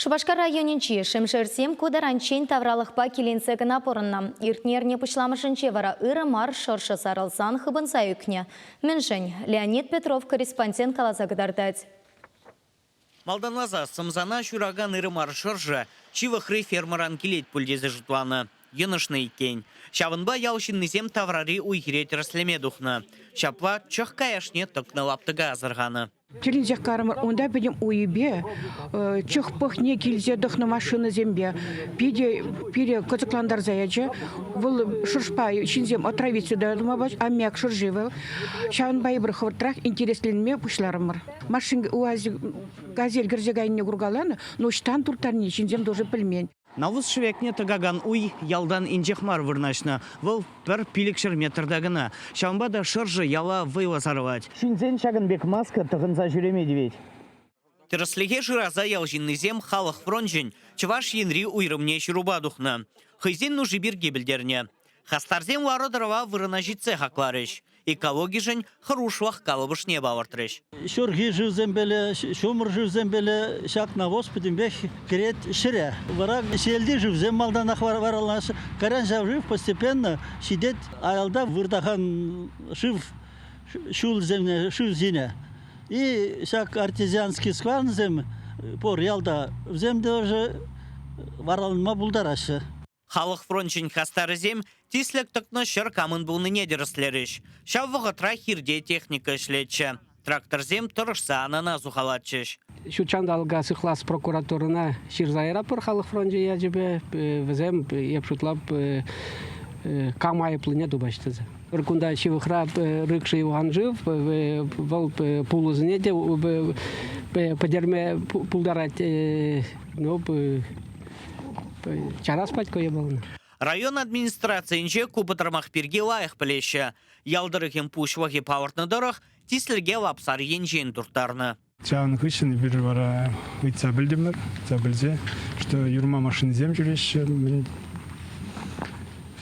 Шупашкар районӗнчи Шемшерсем ку таранччен тавралӑхпа киленсе кӑна пурӑннӑ. Иртнӗ эрне пуҫламӑшӗнче вара ырӑ мар шӑршӑ сарӑлсан хыпӑнса ӳкнӗ. Мӗншӗн? Леонид Петров корреспондент каласа кӑтартать. Малтанласа сӑмсана ҫуракан ырӑ мар шӑршӑ ҫывӑхри фермӑран килет пуль тесе шутланӑ. Йӑнӑшнӑ иккен. Ҫавӑнпа ял ҫыннисем таврари уй-хире тӗрӗслеме тухнӑ. Ҫапла чӑх каяшне тӑкнӑ лаптӑка асӑрханӑ. Тӗлӗнсех карӑмӑр. Унта пӗтӗм уйӗпе чӑх пӑхне килсе тӑхнӑ машинӑсемпе питӗ пире кӑсӑклантарса ячӗ. Вӑл шӑршпа ҫынсем отравиться та тума пач, аммиак шӑрши вӑл. Ҫавӑнпа эпир хӑвӑртрах интересленме пуҫларӑмӑр. Машин УАЗик «Газель» кӗрсе кайнине куркаланӑ, но ӑҫтан турттарнине ҫынсем тоже пӗлмен. Навус шӗвекне тӑкакан уй ялтан инҫех мар вырнаҫнӑ. Вӑл пӗр 500 метрта кӑна. Ҫавӑнпа та шӑршӑ яла вӑйлӑ сарӑлать. Ҫынсен ҫакӑн пек маска тӑхӑнса ҫӳреме тивет. Тӗрӗслӗхе шыраса ял ҫыннисем Халӑх фрончӗн Чӑваш Енри уйрӑмне ҫырупа тухнӑ. Хӑйсен нуши пирки пӗлтернӗ. Хастарсем лару-тӑрӑва вырӑна ҫитсе хакларӗҫ. Экологишӗн хӑрушлӑх калӑпӑшне палӑртрӗҫ. Ҫурхи шывсемпеле, ҫумӑр шывсемпеле ҫак навоз пӗтӗмпех кӗрет ҫӗре. Вара ҫиелти шывсем малтанах вараланаҫҫӗ. Кайран ҫав шыв постепенно ҫитет аялта выртакан шыв ҫулсене, шыв ҫине. И ҫак артезианский скважинӑсем пур ялта, вӗсем тоже вараланма пултараҫҫӗ. Халӑх фрончӗн хастарӗсем тислӗк тӑкнӑ ҫӗр камӑн пулнине тӗрӗслерӗҫ. Ҫав вӑхӑтра хирте техника ӗҫлетчӗ. Тракторсем тӑрӑшса анана сухалатчӗҫ. Ҫут ҫанталӑка сыхлас прокуратурӑна ҫырса яратпӑр халӑх фрончӗ ячӗпе. Вӗсем, эп шутлап, кам айӑплине тупаҫ тесе. Пӗр кунта ҫывӑхра Рыкши юханшыв, вӑл пулӑсене те пӗтерме пултарать. Ну, чарас патько пулнӑ. Район администрацийӗнче ку пӑтӑрмах пирки лайӑх пӗлеҫҫӗ. Ял тӑрӑхӗн пуҫлӑхӗ палӑртнӑ тӑрӑх, тислӗке Лапсар енчен турттарнӑ. Ҫавӑн хыҫҫӑн эпир вара ыйтса пӗлтӗмӗр, ыйтса пӗлсе, что юрма машинисем ҫӳреҫҫӗ.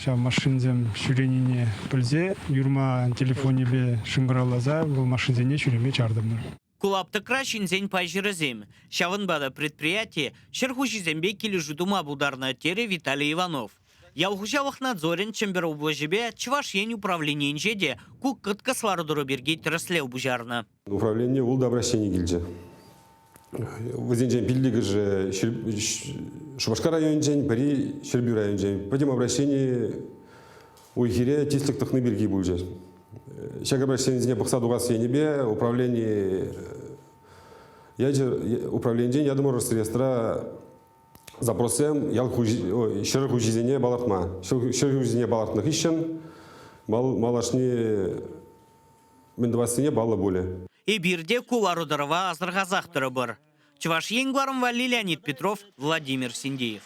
Ҫав машинсем ҫӳренине пӗлсе юрма телефонӗпе шӑнкӑравласа вӑл машинсене ҫӳреме чартӑмӑр. Ку лаптӑкра ҫынсен пай ҫӗрӗсем. Ҫавӑнпа та предприяти ҫӗр хуҫисемпе килӗшӳ тума пултарнӑ, терӗ Виталий Иванов. Ял хуҫалӑх надзорӗн Чӗмпӗр облаҫӗпе Чӑваш Ен управленийӗнче те ку кӑткӑс лару-тӑру пирки тӗрӗслев пуҫарнӑ. Управление ултӑ обращени килчӗ. Вӗсенчен пиллӗкӗшӗ Шупашкар районӗнчен, пӗри Ҫӗрпӳ районӗнчен. Пӗтӗм обращени уй-хире тислӗк тӑкни пирки пулчӗ. Ҫак обращенисене пӑхса тухас енӗпе управлени ячӗ управленинчен ятӑмӑр Росреестра запроссем ял хуҫи, ҫӗр хуҫисене палӑртма. Ҫӗр хуҫисене палӑртнӑ хыҫҫӑн малашне мӗн тӑвассине паллӑ пулӗ. Эпир те ку лару-тӑрӑва асӑрхасах тӑрӑпӑр. Чӑваш Ен кӑларӑм валли Леонид Петров, Владимир Синдеев.